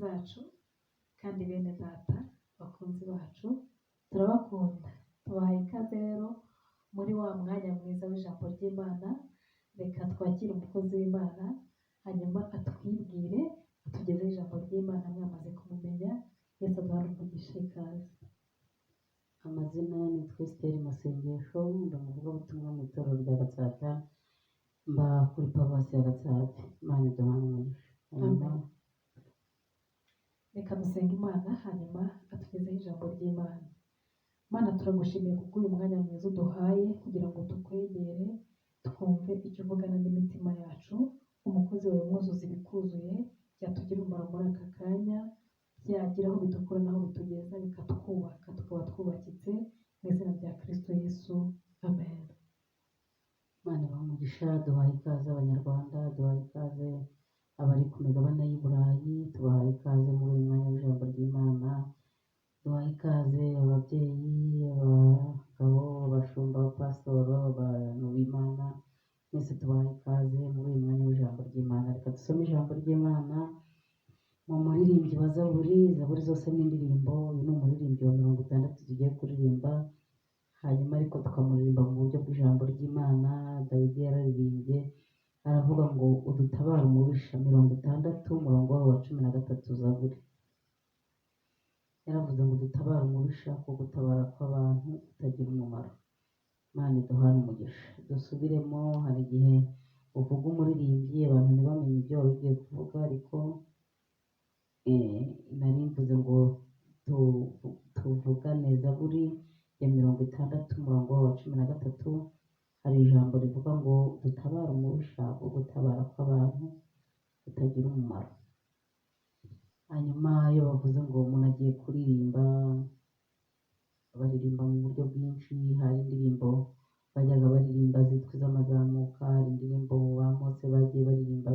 Zacu kandi bene data, bakunzi bacu, turabakunda. Tubahaye ikaze rero muri wa mwanya mwiza w'ijambo ry'Imana. Reka twakire umukozi w'Imana, hanyuma atwibwire, atugezeho ijambo ry'Imana. Mwamaze kumumenya. Yesu aduhane umugisha. Ikaze. Amazina ni Esther Masengesho, ndi umuvugabutumwa mu itorero rya Gatsata, mba kuri paruwasi ya Gatsata. Imana iduhane umugisha. Hanyuma Amen. Reka dusenge Imana, hanyuma atugezeho ijambo ry'Imana. Mana, turagushimiye kubw'uyu mwanya mwiza uduhaye kugira ngo tukwegere, twumve icyo uvugana n'imitima yacu. Umukozi wawe mwuzuza ibikuzuye, byatugira umumaro muri aka kanya, byagira aho bidukura n'aho bitugeza, bikatwubaka, tukaba twubakitse, mu izina rya Kristo Yesu, amen. Imana ibahe umugisha. Duhaye ikaze Abanyarwanda, duhaye ikaze abari ku migabane y'i Burayi, tubahaye ikaze muri uyu mwanya w'ijambo ry'Imana. Duhaye ikaze ababyeyi, abagabo, abashumba, abapasitoro, abantu b'Imana mwese, tubahaye ikaze muri uyu mwanya w'ijambo ry'Imana. Reka dusome ijambo ry'Imana mu muririmbyi wa Zaburi. Zaburi zose ni indirimbo. Uyu ni umuririmbyi wa 60 tugiye kuririmba, hanyuma ariko tukamuririmba mu buryo bw'ijambo ry'Imana. Dawidi yararirimbye aravuga ngo udutabare umubisha. 60, umurongo wawo wa 13, Zaburi. Yaravuze ngo udutabare umubisha, ko gutabara kw'abantu kutagira umumaro. Imana iduhane umugisha. Dusubiremo. Hari igihe uvuga umuririmbyi, abantu ntibamenye ibyo wari ugiye kuvuga, ariko nari mvuze ngo tuvugane Zaburi ya 60, umurongo wa 13. Hari ijambo rivuga ngo dutabare umubisha, wo gutabara kw'abantu kutagira umumaro. Hanyuma iyo bavuze ngo umuntu agiye kuririmba, baririmba mu buryo bwinshi. Hari indirimbo bajyaga baririmba zitwa iz'amazamuka, hari indirimbo ba Mose bagiye baririmba,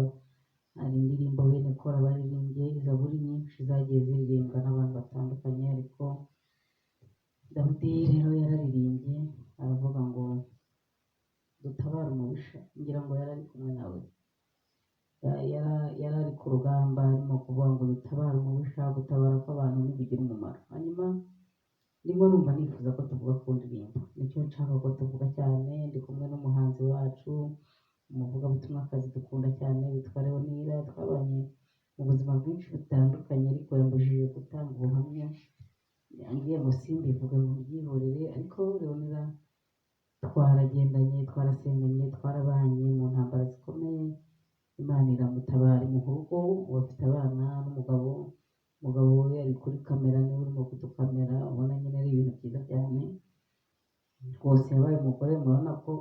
hari indirimbo bene Kora baririmbye, zaburi nyinshi zagiye ziririmbwa n'abantu batandukanye. Ariko Dawidi rero yararirimbye aravuga ngo dutabare umubisha. Ngira ngo yari ari kumwe nawe, yari ari ku rugamba, arimo kuvuga ngo dutabare umubisha, gutabara kw'abantu ntibigira umumaro. Hanyuma ndimo numva nifuza ko tuvuga ku ndirimbo, nicyo nshaka ko tuvuga cyane. Ndi kumwe n'umuhanzi wacu, umuvugabutumwakazi dukunda cyane witwa Leonira. Twabanye mu buzima bwinshi butandukanye, ariko yambujije gutanga ubuhamya, yambwiye ngo simbivuge, ngo mbyihorere. Ariko Leonira twaragendanye, twarasenganye, twarabanye mu ntambara zikomeye, Imana iramutabara, imuha urugo. Ubu afite abana n'umugabo. Umugabo we ari kuri kamera, niwe urimo kudukamera. Ubona nyine ari ibintu byiza cyane rwose. Yabaye umugore, murabona ko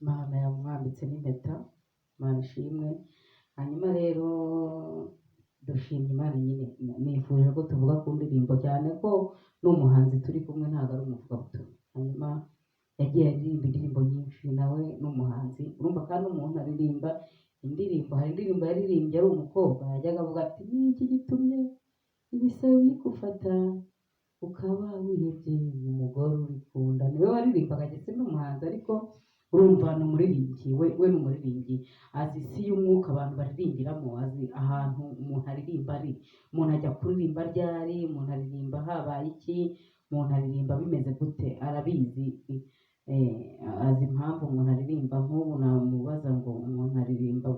Imana yamwambitse n'impeta. Imana ishimwe. Hanyuma rero dushimye Imana nyine. Nifuje ko tuvuga ku ndirimbo cyane ko n'umuhanzi turi kumwe ntabwo ari umuvugabutumwa. Hanyuma yagiye aririmba indirimbo nyinshi, nawe ni umuhanzi, urumva. Kandi umuntu aririmba indirimbo, hari indirimbo yaririmbye ari umukobwa, yajyaga avuga ati: "Ni iki gitumye ibisebe bigufata, ukaba wihebye mu mugore urikunda?" Niwe waririmbaga ndetse n'umuhanzi, ariko urumva ni umuririmbyi. We ni umuririmbyi, azi isi y'umwuka abantu baririmbiramo, azi ahantu umuntu aririmba ari, umuntu ajya kuririmba ryari, umuntu aririmba habaye iki, umuntu aririmba bimeze gute, arabizi. Azi impamvu umuntu aririmba. Nk'ubu namubaza ngo umuntu aririmba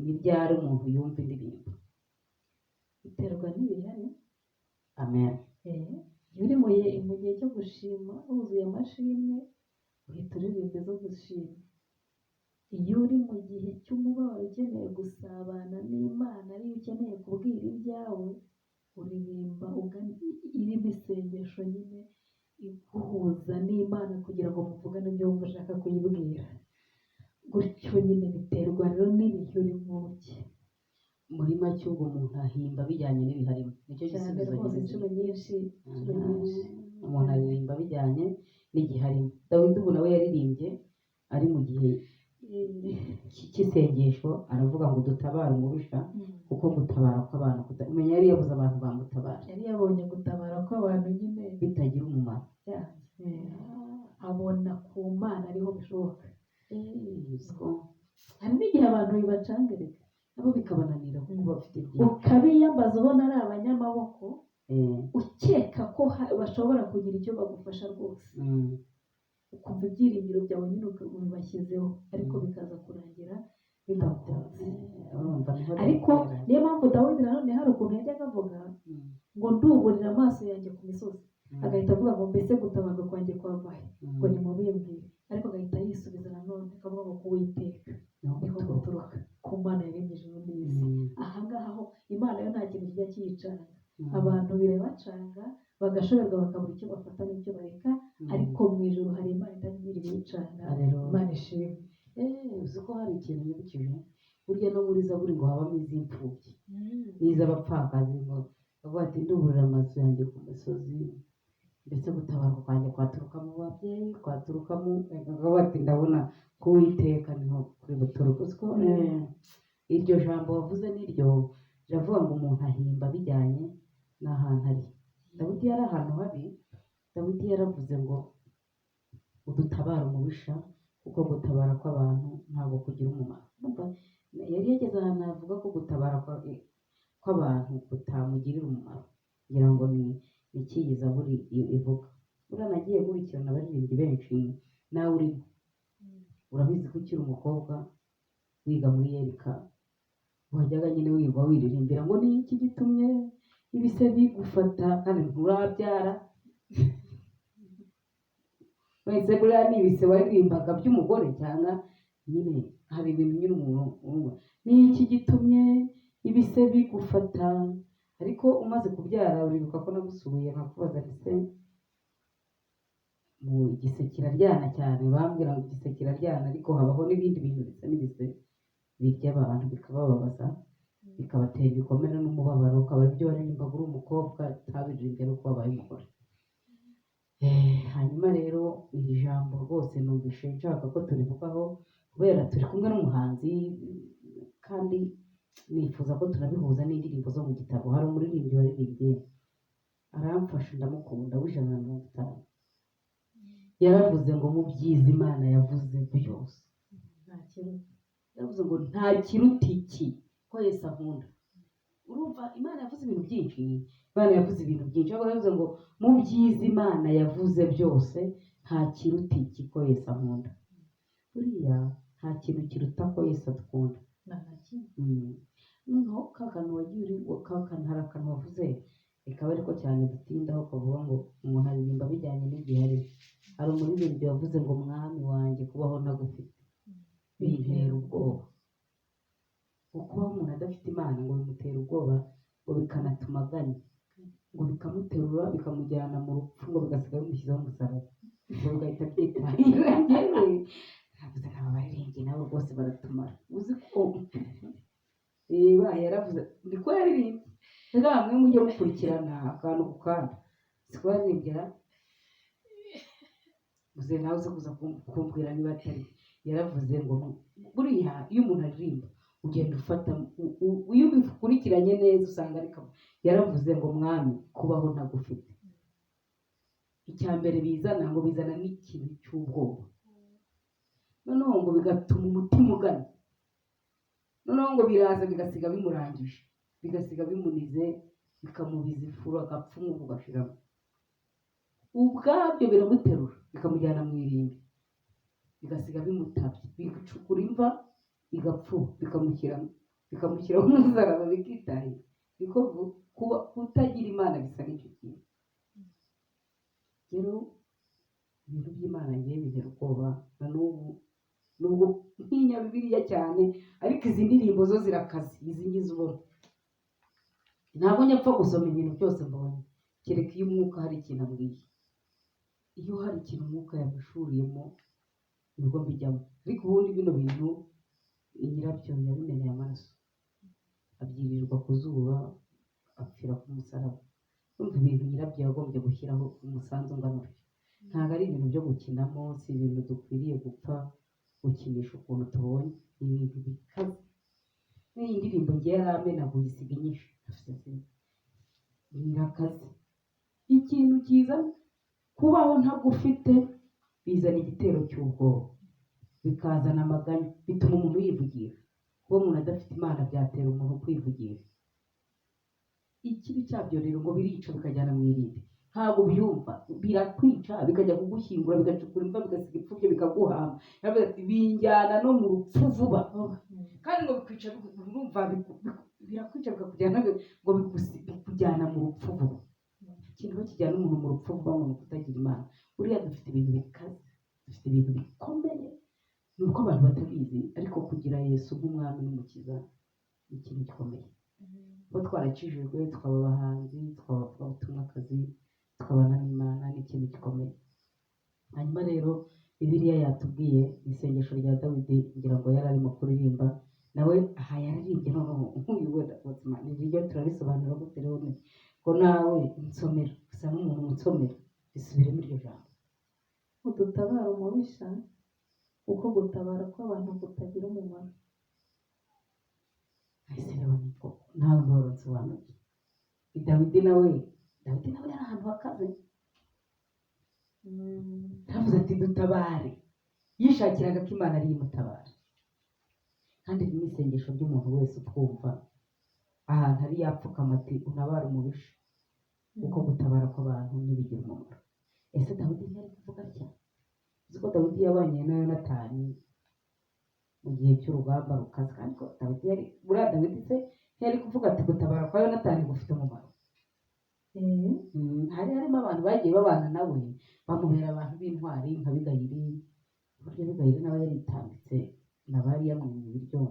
ni ryari umuntu yumva indirimbo? Biterwa n'ibihari. Amen. Iyo uri mu gihe cyo gushima, wuzuye amashimwe, uhita uririmba izo gushima. Iyo uri mu gihe cy'umubabaro, ukeneye gusabana n'Imana, ariyo ukeneye kubwira ibyawe, uririmba irimo isengesho nyine iguhuza n'Imana kugira ngo muvugane ibyo wumva ushaka kuyibwira. Gutyo nyine biterwa rero n'ibihe urimo buke. Muri make ubwo umuntu ahimba bijyanye n'ibihe arimo, nicyo Cyane gisubizo rwose. nyirizina. Inshuro nyinshi, inshuro nyinshi. Umuntu aririmba bijyanye n'igihe arimo. Dawidi ubu nawe yaririmbye ari mu gihe cy'isengesho, aravuga ngo dutabare umubisha, kuko gutabara kw'abantu umenya yari yabuze abantu bamutabara. Yari yabonye gutabara kw'abantu nyine bitagira umumaro. Byanze, abona ku Mana ariho bishoboka. Uziko Hari n'igihe abantu bibacanga reka. Nabo bikabananira kuko bafite byinshi. Ukabiyambaza ubona ari abanyamaboko, ukeka ko bashobora kugira icyo bagufasha rwose, ukumva ibyiringiro byawe nyine ubibashyizeho, ariko bikaza kurangira bidakunze. Urumva niho Ariko bihera. niyo mpamvu Dawidi nanone hari ukuntu yajyaga avuga ngo nduburira amaso yanjye ku misozi, agahita avuga ngo mbese gutabarwa kwanjye kwavahe? Ngo nimubimbwire. Ariko agahita yisubiza nanone akavuga ngo kuwiteka Niho niho guturuka. guturuka, ku Mana yaremye ijuru n'isi. Ahangaha ho Imana yo nta kintu kijya kiyicanga. Abantu birabacanga bagashoberwa, bakabura icyo bafata n'icyo bareka, ariko mu ijuru hari Imana itagira ibiyicanga. Haleluya. Imana ishimwe. Uzi ko hari ikintu nyibukije? Burya no muri Zaburi ngo habamo iz'imfubyi n'iz'abapfakazi, ngo bavuga ati nduburira amazu yanjye ku misozi, ndetse gutabarwa kwanjye kwaturuka mu babyeyi, kwaturuka mu, bavuga ati ndabona ku Uwiteka niho kuri buturuka. Uzi ko iryo jambo wavuze niryo riravuga ngo umuntu ahimba bijyanye n'ahantu ari. Dawidi yari ahantu habi. Dawidi yaravuze ngo udutabare umubisha, kuko gutabara kw'abantu ntabwo kugira umumaro. Urumva, yari yageze ahantu avuga ko gutabara kw'abantu kutamugirira umumaro. Ngira ngo ni iki iyi Zaburi ivuga. Buriya nagiye nkurikirana abaririmbyi benshi, nawe urimo. Urabizi ko ukiri umukobwa wiga muri Yerika, wajyaga nyine wirirwa wiririmbira ngo ni iki gitumye ibise bigufata kandi nturabyara. Wese buriya ni ibise waririmbaga by'umugore, cyangwa nyine hari ibintu nyine umuntu urumva, ni iki gitumye ibise bigufata? Ariko umaze kubyara, uribuka ko nagusuye nkakubaza nti se mu igise kiraryana cyane? Bambwira ngo igise kiraryana, ariko habaho n'ibindi bintu bisa n'ibise birya abantu bikabababaza, bikabatera ibikomere n'umubabaro, ukaba aribyo waririmbaga uri umukobwa, utabiririmbye ari uko wabaye umugore. Hanyuma rero iri jambo rwose numvise nshaka ko turivugaho kubera turi kumwe n'umuhanzi, kandi nifuza ko tunabihuza n'indirimbo zo mu gitabo. Hari umuririmbyi waririmbye aramfasha, ndamukunda, w'150, yaravuze ngo mu byiza Imana yavuze byose Nta kiruta. Yaravuze ngo nta kiruta iki ko Yesu ankunda. Urumva Imana yavuze ibintu byinshi, Imana yavuze ibintu byinshi, ariko yaravuze ngo mu byiza Imana yavuze byose nta kiruta iki ko Yesu ankunda. Buriya nta kintu kiruta ko Yesu adukunda. Nta na kimwe. Noneho ka kantu wagiye uri ka kantu, hari akantu wavuze bikaba ariko cyane dutindaho, kavuga ngo umuntu aririmba bijyanye n'igihe arimo. Hari umuririmbyi wavuze ngo mwami wanjye kubaho ntagufite bintera ubwoba. Ngo kubaho umuntu adafite Imana ngo bimutera ubwoba, ngo bikanatuma aganya, ngo bikamuterura bikamujyana mu rupfu, ngo bigasiga bimushyizeho umusaraba, ngo bigahita byitahira. Njyewe navuze nk'aba baririmbyi nabo rwose baratumara. Uzi ko reba yaravuze, niko yaririmbye. Rero mwe mujye mukurikirana akantu ku kandi, siko yaririmbye ra? Uze nawe uze kuza kumbwira niba atari yaravuze ngo buriya iyo umuntu aririmba ugenda ufata iyo ubikurikiranye neza usanga ariko yaravuze ngo mwami kubaho ntagufite, icya mbere bizana ngo bizana n'ikintu cy'ubwoba, noneho ngo bigatuma umutima ugana, noneho ngo biraza bigasiga bimurangije, bigasiga bimunize, bikamubiza ifuru, agapfa umwuka ugashiramo, ubwabyo biramuterura bikamujyana mu irimbi, bigasiga bimutabye, bigacukura imva igapfuba, bikamushyiraho umusaraba, bikitahira. Niko kuba kutagira Imana bisa n'icyo kintu. Rero ibintu by'Imana ngiye bintera ubwoba na n'ubu, nubwo ntinya Bibiliya cyane, ariko izi ndirimbo zo zirakaze. Izi ngizi ubona, ntabwo njya gusoma ibintu byose mbonye, kereka iyo umwuka hari ikintu ambwiye. Iyo hari ikintu umwuka yamushuriyemo nibwo mbijyamo. Ariko ubundi bino bintu nyirabyo yabimeneye amaraso, abyirirwa ku zuba, apfira ku musaraba. Urumva ibintu nyirabyo yagombye gushyiraho umusanzu ungana utyo, ntabwo ari ibintu byo gukinamo, si ibintu dukwiriye gupfa gukinisha ukuntu tubonye, ni ibintu bikaze. N'iyi ndirimbo ngiye yaramenaguye isiga inyinshi, birakaze. Ikintu cyiza kubaho ntagufite bizana igitero cy'ubwoba, bikazana amaganya, bituma umuntu yivugira. Kuba umuntu adafite Imana byatera umuntu kwivugira. Ikibi cyabyo rero ngo birica bikajyana mu irindi, ntabwo ubyumva, birakwica bikajya kugushyingura, bigacukura imva, bigasiga ipfubyo, bikaguhamba. Yaravuze ati binjyana no mu rupfu vuba, kandi ngo bikwica, urumva birakwica bikakujyana, ngo bikujyana mu rupfu vuba. Ikintu kijyana umuntu mu rupfu vuba ngo ni ukutagira Imana. Buriya dufite ibintu bikaze, dufite ibintu bikomeye, ni uko abantu batabizi, ariko kugira Yesu nk'umwami n'umukiza ni ikintu gikomeye. Kuba twarakijijwe, tukaba abahanzi, tukaba abavugabutumwakazi, tukabana n'Imana ni ikintu gikomeye. Hanyuma rero Bibiliya yatubwiye isengesho rya Dawidi, ngira ngo yari arimo kuririmba nawe aha yaririmbye. Noneho nk'uyu wenda ni ryo turarisobanura gute rero? Ko nawe nsomera, usa n'umuntu unsomera, risubiremo iryo jambo. Udutabara umubisha, kuko gutabara kw'abantu kutagira umumaro. Ese rero ni koko nawe mbahora nsobanuye. Dawidi nawe yari ahantu hakaze, yaravuze ati dutabare, yishakiraga ko Imana ariyo imutabara. Kandi iri ni isengesho ry'umuntu wese utwumva ahantu ari yapfukama ati unabare umubisha, kuko gutabara kw'abantu ntibigira umumaro. Ese Dawidi ntiyari kuvuga atya? Uzi ko Dawidi yabanye na Yonatani mu gihe cy'urugamba rukaze, kandi ko Dawidi yari buriya Dawidi se ntiyari kuvuga ati gutabara kwa Yonatani gufite umumaro? Hari harimo abantu bagiye babana nawe bamubera abantu b'intwari nka Abigayili. Burya Abigayili nawe yaritambitse, Nabali yamwimye ibiryo,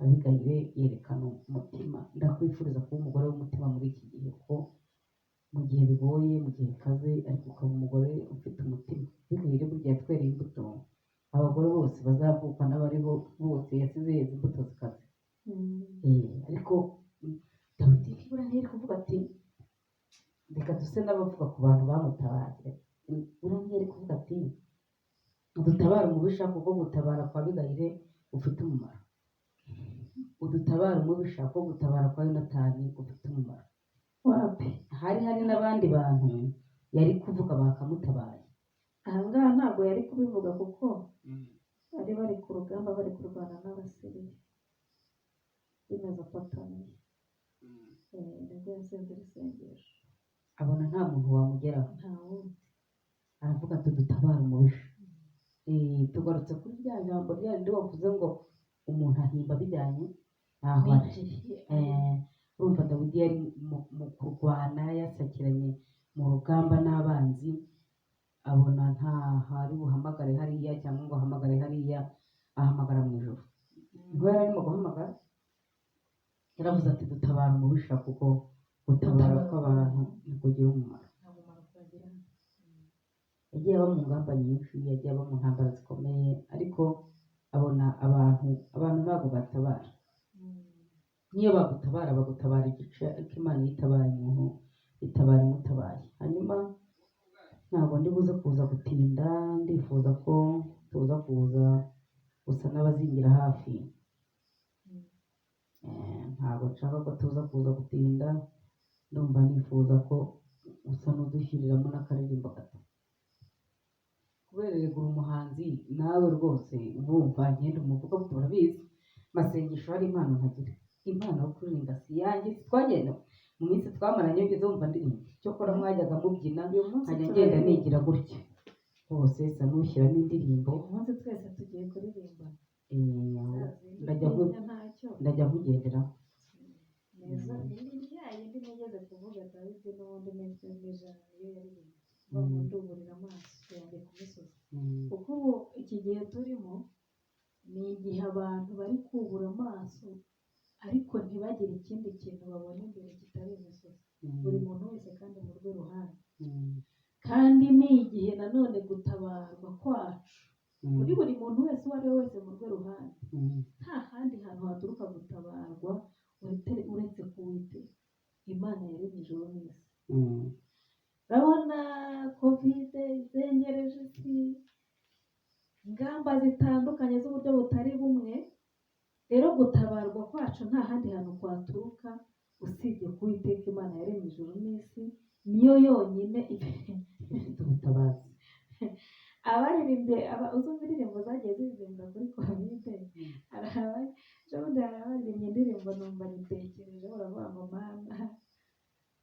Abigayili yerekana umutima. Ndakwifuriza kuba umugore w'umutima muri iki gihe, ko mu gihe bigoye, mu gihe bikaze, ariko ukaba umugore ufite umutima. Abigayili burya yatwereye imbuto abagore bose bazavuka n'abariho bose, yasize yeze imbuto zikaze. Ariko Dawidi nibura ntiyari kuvuga ati reka duse n'abavuga ku bantu bamutabaye. Buriya ntiyari kuvuga ati udutabare umubisha, kuko gutabara kwa Abigayili ufite umumaro. Udutabare umubisha, kuko gutabara kwa Yonatani ufite umumaro. Wapi? Hari n'abandi bantu yari kuvuga bakamutabaye. Aha ngaha ntabwo yari kubivuga, kuko bari bari ku rugamba, bari kurwana n'Abasiriya b'i Mezopotamiya. Nibwo yasenze isengesho, abona nta muntu wamugeraho, nta wundi. Aravuga ati dutabare umubisha. Tugarutse kuri rya jambo rya rindi wavuze ngo umuntu ahimba bijyanye n'aho ari. Urumva Dawidi yari mu kurwana, yasakiranye mu rugamba n'abanzi, abona nta hari buhamagare hariya cyangwa ngo ahamagare hariya, ahamagara mu ijuru. Ubwo yari arimo guhamagara, yaravuze ati dutabara umubisha, kuko gutabara kw'abantu ntikugira umumaro. Nta mumaro kwagira. Yagiye aba mu ngamba nyinshi, yagiye aba mu ntambara zikomeye, ariko abona abantu ntabwo batabara. Niyo bagutabara bagutabara igice, ariko Imana iyo itabaye umuntu itabara imutabaye. Hanyuma ntabwo ndi buze kuza gutinda, ndifuza ko tuza kuza gusa n'abazingira hafi. Ntabwo nshaka ko tuza kuza gutinda, ndumva nifuza ko usa n'udushyiriramo n'akaririmbo gato. Kubera regura umuhanzi nawe rwose urumva ngenda umuvuga urabizi, masengesho hari impano ntagira. Impano yo kuririmba si iyanjye, twagenda mu minsi twamaranye ugeze wumva ndirimba, cyokora mwajyaga mubyina Uyu munsi nkajya ngenda nigira gutya hose sa n'ushyiramo indirimbo. Uyu munsi twese tugiye kuririmba. Ndajya nkugenderaho. Neza, indi yindi nigeze kuvuga Dawidi n'ubundi n'ijana niyo yaririmbye. Ndumurira amaso yanjye ku misozi. Kuko ubu iki gihe turimo ni igihe abantu bari kubura amaso, ariko ntibagire ikindi kintu babona imbere kitari imisozi. Buri muntu wese kandi mu rwe ruhande. Kandi ni igihe nanone gutabarwa kwacu kuri buri muntu wese uwo ari we wese mu rwe ruhande. Nta handi hantu haturuka gutabarwa uretse ku Uwiteka Imana yaremye ijuru n'isi. Urabona Kovide izengereje isi, ingamba zitandukanye z'uburyo butari bumwe. Rero gutabarwa kwacu nta handi hantu kwaturuka usibye ku Uwiteka Imana yaremye ijuru n'isi, niyo yonyine ifite ubutabazi. Abaririmbye uzumva indirimbo zagiye ziririmba kuri Kovide, ejo bundi hari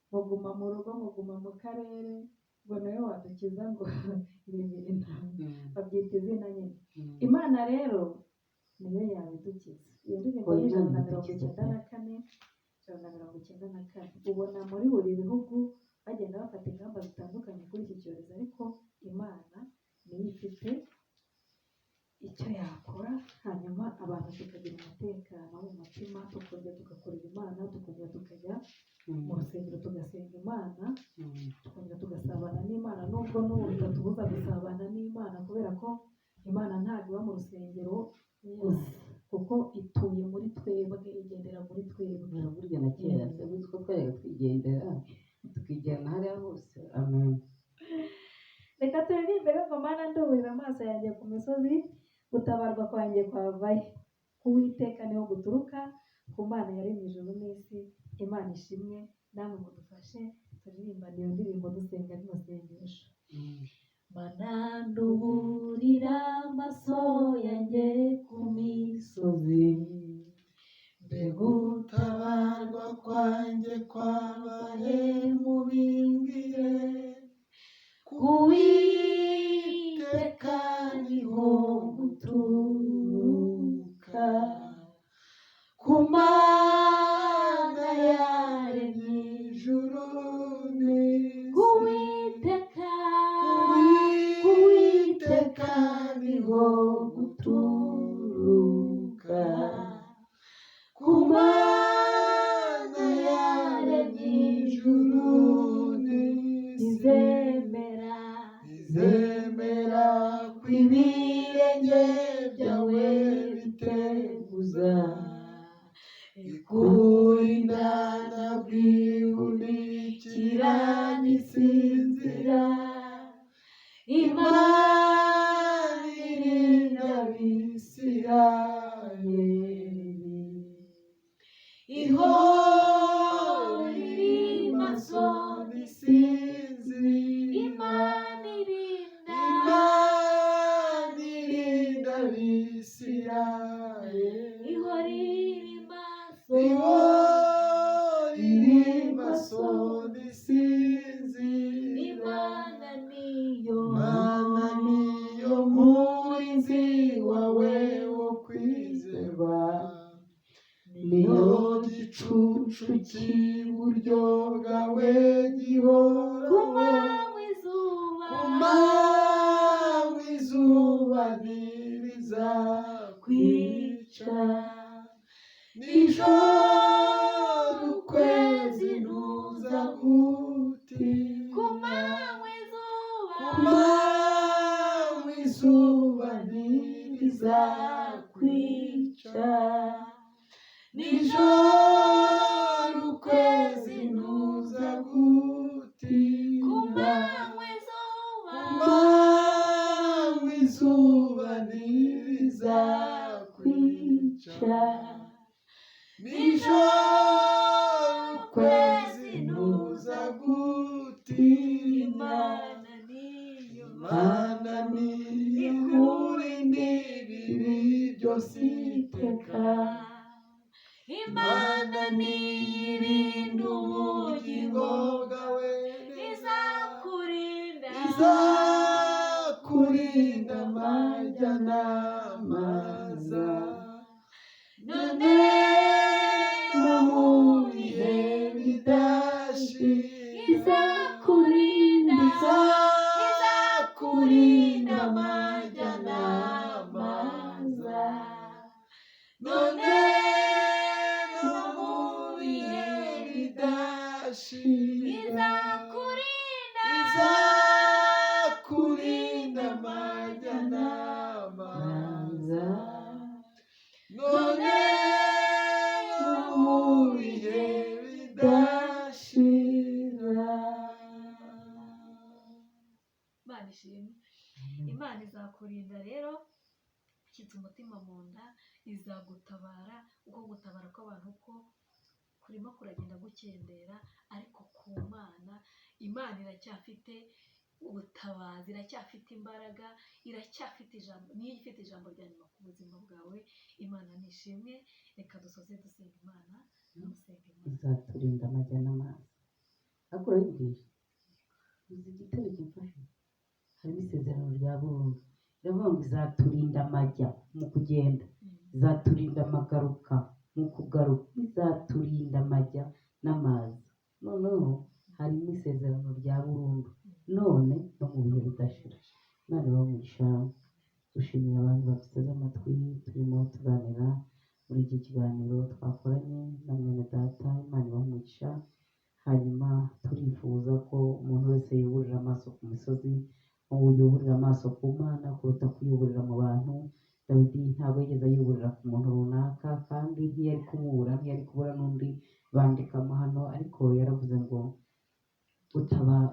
Ngo guma mu rugo, ngo guma mu karere, ngo nawe wadukiza, ngo ibi bintu babyita izina nyine. Imana rero niyo yabidukiza. Iyo ndirimbo Oya, ni ijana Imana na mirongo idukiza icyenda pe. na kane, 194. Ubona muri buri bihugu bagenda bafata ingamba zitandukanye kuri iki cyorezo, ariko Imana niyo ifite icyo yakora, hanyuma abantu tukagira umutekano mu mutima, tukongera tugakorera Imana, tukongera tukajya mu rusengero tugasenga Imana, tukongera tugasabana n'Imana, nubwo n'ubu bitatubuza gusabana n'Imana, kubera ko Imana ntabwo iba mu rusengero gusa, kuko ituye muri twebwe, igendera muri twebwe. Burya na kera se uzi ko twajyaga twigendera tukijyana hariya hose. Amen. Reka turirimbe ngo Mana nduhurira amaso yanjye ku misozi, gutabarwa kwanjye kwavahe? Ku Uwiteka niho guturuka, ku Mana yaremye ijuru n'isi. Imana ishimwe. Namwe mudufashe turirimbane iyo ndirimbo dusenga rino sengesho. Mana nduhurira amaso yanjye ku misozi, Mbega gutabarwa kwanjye kwabaye mubimbwire, ku Uwiteka niho guturuka, ku Mana yaremye ijuru n'isi. Ku Uwiteka, Ku Uwiteka niho guturuka, ku Mana yaremye ijuru n'isi. Izemera, Izemera ko ibirenge byawe biteguza, ikurinda na bwihunikira n'isinzira. Imana irinda Abisirayeli, ihora iri maso ntisinzira. Imana irinda, Imana irinda Abisirayeli, ihora iri maso, ihora iri maso ntisinzira. Imana niyo, Imana niyo murinzi wawe wo kwizerwa, niyo gicucu cy'iburyo bwawe ku gihoraho. manywa izuba, Ku manywa izuba ntirizakwica, nijoro ukwezi ntuza ku gutinya. manywa izuba, Ku manywa izuba ntirizakwica, nijoro ukwezi ntuza ku gutinya. manywa izuba, Ku manywa izuba ntirizakwica, nijoro ukwezi ntuza gutinya. Imana niyo, Imana niyo ikurinda ibibi byose iteka. Imana niyo irinda ubugingo, ubugingo bwawe neza, izakurinda, izakurinda amajya n'amaza, none no mu bihe bidashira. Izakurinda, Izakurinda amajya n'amaza, none no mu bihe bidashira. Izakurinda, Izakurinda amajya n'amaza, none no mu bihe bidashira. Imana ishimwe. Imana izakurinda rero, ushyitse umutima mu nda, izagutabara. Uko gutabara kw'abantu ko kurimo kuragenda gukendera, ariko ku Mana, Imana iracyafite ubutabazi, iracyafite imbaraga, iracyafite ijambo, niyo ifite ijambo rya nyuma ku buzima bwawe. Imana nishimwe. Reka dusoze dusenga Imana, dusenga Imana. Izaturinda amajya n'amazi. Ariko urayibwira, uzi igitero kimfasha? Harimo isezerano rya burundu, riravuga ngo izaturinda amajya mu kugenda, izaturinda amagaruka mu kugaruka, izaturinda amajya n'amazi. Noneho harimo isezerano rya burundu, none no mu bihe bidashira. Imana ibahe umugisha. Dushimiye abantu baduteze amatwi, turimo tuganira muri iki kiganiro twakoranye na mwene data. Imana ibahe umugisha. Hanyuma turifuza ko umuntu wese yuburira amaso ku misozi, yuburira amaso ku Mana kuruta kuyuburira mu bantu. Dawidi ntabwo yigeze ayuburira ku muntu runaka, kandi ntiyari kumubura, ntiyari kubura n'undi bandikamo hano, ariko yaravuze ngo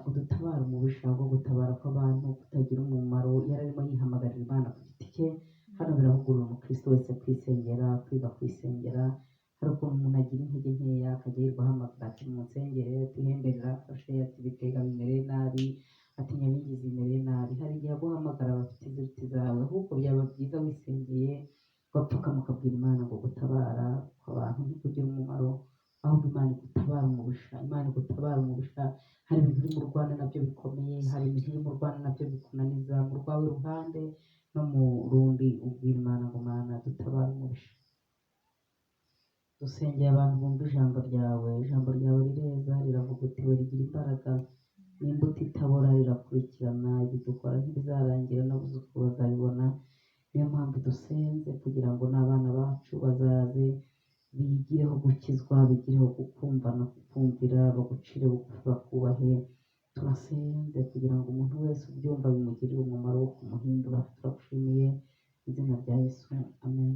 udutabara umubisha wo gutabara kw'abantu kutagira umumaro. Yari arimo yihamagarira Imana ku giti cye. Hano birahugurura umukristo wese kwisengera, kwiga kwisengera. Hari ukuntu umuntu agira intege nkeya akajya yirirwa ahamagara ati munsengere, ati ihembe rirafashe, ati ibitega bimereye nabi, ati nyabingi zimereye nabi. Hari igihe aguhamagara bafite iziriti zawe, ahubwo byaba byiza wisengeye, ugapfukama ukabwira Imana ngo gutabara kw'abantu ntikugira umumaro, ahubwo Imana igutabara umubisha, Imana igutabara umubisha. Hari ibintu uri mu Rwanda nabyo bikomeye, hari ibintu uri mu Rwanda nabyo bikunaniza mu rwawe ruhande no mu rundi, ubwira Imana ngo Mana dutabare umubisha. Dusengeye abantu bumva ijambo ryawe, ijambo ryawe rireza, riravuga uti we rigira imbaraga, n'imbuto itabora rirakurikirana, ibidukora ntibizarangira n'abuzukuru bazabibona. Niyo mpamvu dusenze kugira ngo n'abana bacu bazaze bigireho gukizwa, bigireho kukumva no kukumvira, bagucire bugufi bakubahe. Turasenze kugira ngo umuntu wese ubyumva bimugirire umumaro wo kumuhindura. Turagushimiye mu izina rya Yesu, amen.